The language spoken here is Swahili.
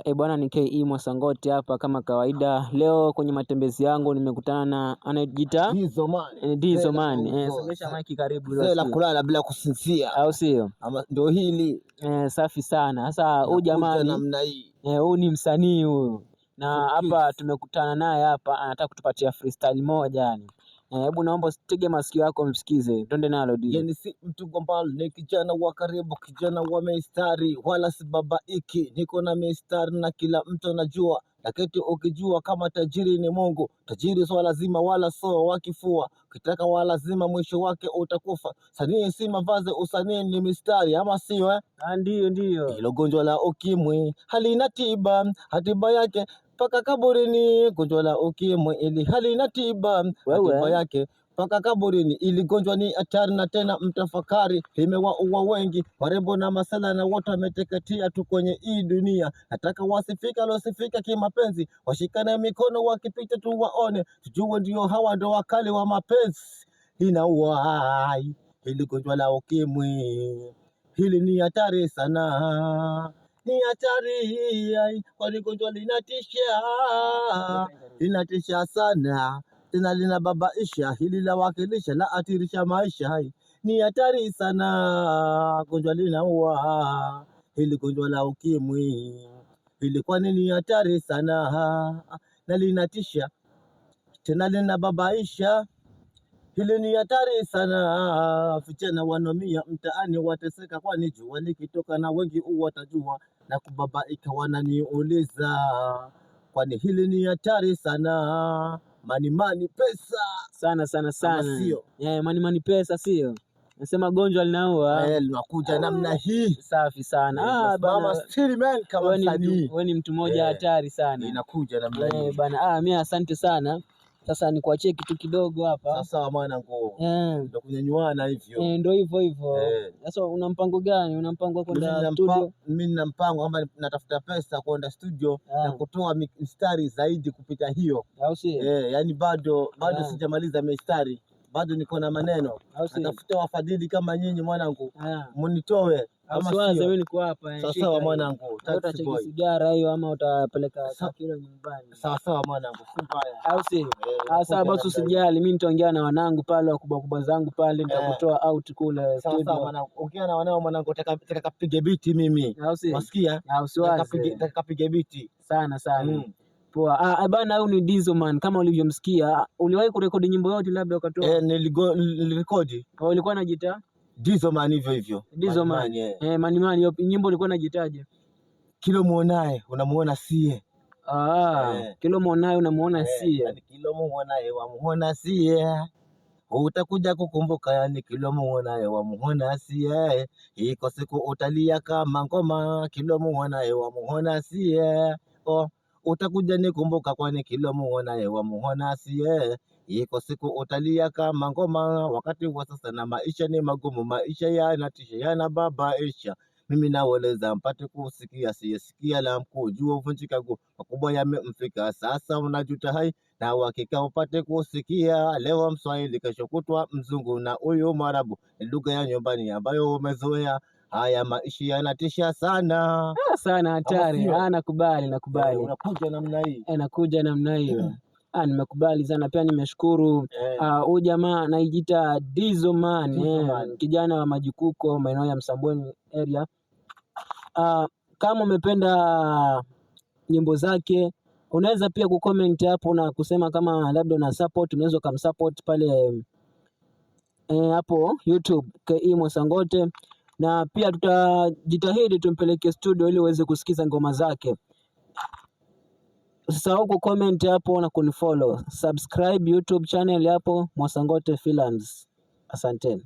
E bwana, ni KE Mwasangote hapa kama kawaida. Leo kwenye matembezi yangu nimekutana na anayejiita Dizo man. Dizo Zee la man. mauzo. Songesha maiki karibu ili Zee la wasikie. kulala bila kusinzia. Au sio? Ama ndio hili. Safi sana. Sasa huyu Nakuja jamaa ni namna hii. huyu ni msanii huyu, na hapa Kids. tumekutana naye hapa, anataka kutupatia freestyle moja yani. Hebu naomba usitege masikio yako msikize, twende nalo Dizo. Yani si mtu gombal, ni kijana wa karibu, kijana wa mistari, wala si babaiki. Niko na mistari na kila mtu anajua, lakini ukijua kama tajiri ni Mungu, tajiri sio lazima wala sio wa kifua, ukitaka wa lazima mwisho wake utakufa. Sanii si mavazi, usanii ni mistari, ama sio eh? Ah, ndiyo ndiyo. Hilo gonjwa la ukimwi halina tiba, hatiba yake mpaka kaburini. Gonjwa la ukimwi ili halina tiba, Wewe. hatiba yake mpaka kaburini. Ili gonjwa ni hatari na tena mtafakari, limewaua wengi, warembo na masala na wote wameteketea tu kwenye hii dunia. Nataka wasifika losifika kimapenzi, washikane mikono wakipita tu waone, tujue ndio hawa ndo wakali wa mapenzi. Linaua hili gonjwa la ukimwi hili ni hatari sana, ni hatari ai, kwani gonjwa linatisha, linatisha sana tena linababaisha, hili lawakilisha la atirisha maisha hai, ni hatari sana, gonjwa linaua, hili gonjwa la ukimwi hili kwani ni hatari sana na linatisha tena linababaisha. Hili ni hatari sana, vijana wanomia mtaani wateseka, kwani jua likitoka na wengi watajua na kubabaika, wananiuliza kwani hili ni hatari sana. Mani mani pesa Sana sana ama sana. sio? Mani mani pesa sio? Nasema gonjwa linaua. Linakuja namna hii. Safi sana. Ah, Mama bana, still man kama wewe ni mtu, msanii wewe ni mtu mmoja hatari sana. inakuja namna hii. Bana, mimi asante sana. Sasa nikuachie kitu kidogo hapa. Sasa mwanangu, ndo kunyanyuana hivyo. Ndo hivyo hivyo. Sasa una mpango gani? Una mpango wa kwenda studio? Mimi nina mpango kwamba natafuta pesa kwenda studio na kutoa mistari zaidi kupita hiyo. Au sio? Yani bado bado sijamaliza mistari, bado niko na maneno. Au sio? Natafuta wafadhili kama nyinyi mwanangu, munitoe ama Usiwaze, sio? wewe niko hapa. Sawa Shika sawa hiyo. mwanangu, Wewe taxi utacheki boy. sigara hiyo ama utapeleka kilo nyumbani? Sawa sawa mwanangu, si mbaya. Au sio? Unakuja Sawa basi, namna hiyo. usijali, mimi nitaongea na wanangu pale, wakubwa kubwa zangu pale, nitakutoa out kule Sawa sawa studio. mwanangu, ongea na wanao mwanangu, taka kapige biti mimi. Au sio? Wasikia? Usiwaze. Taka kapige biti. Sana sana. Poa. Bana, huyu ni Dizo man kama ulivyomsikia. Uliwahi kurekodi nyimbo yote labda ukatoa? Nilirekodi. Au ulikuwa unajiita? Dizo man hivyo hivyo. Dizo Man man. man, eh. Mani man, hiyo nyimbo ulikuwa unajitaje? Kilo muonaye unamuona sie. Kilo muonaye unamuona sie. Yani kilo muonaye wamuona sie. Utakuja kukumbuka, yani kilo muonaye wamuona sie. Iko siku utalia kama ngoma, kilo muonaye wamuona sie. Oh, utakuja nikumbuka, kwani kilo muonaye wamuona sie. Iko siku utalia kama ngoma, wakati wa sasa na maisha ni magumu, maisha yanatisha, yanababaisha. Mimi naweleza mpate kusikia, siyesikia la mkuu, jua uvunjika guu, makubwa yamemfika, sasa unajuta hai na uhakika upate kusikia. Leo Mswahili, kesho kutwa mzungu na huyu Mwarabu, ni lugha ya nyumbani ambayo umezoea. Haya maisha yanatisha sana. Sana hatari. Sio? Nakubali, nakubali. Unakuja namna hii. Nakuja namna hiyo. Nimekubali sana pia nimeshukuru. Huyu jamaa anajiita Dizo man, Dizo man. kijana wa Majikuko maeneo ya Msambweni area. Kama umependa nyimbo zake unaweza pia kucomment hapo na kusema kama labda una support, unaweza ukamsupport pale hapo YouTube KE Mwasangote, na pia tutajitahidi tumpeleke studio ili uweze kusikiza ngoma zake. Usisahau kucomment hapo na kunifollow, subscribe YouTube channel hapo Mwasangote Films. Asanteni.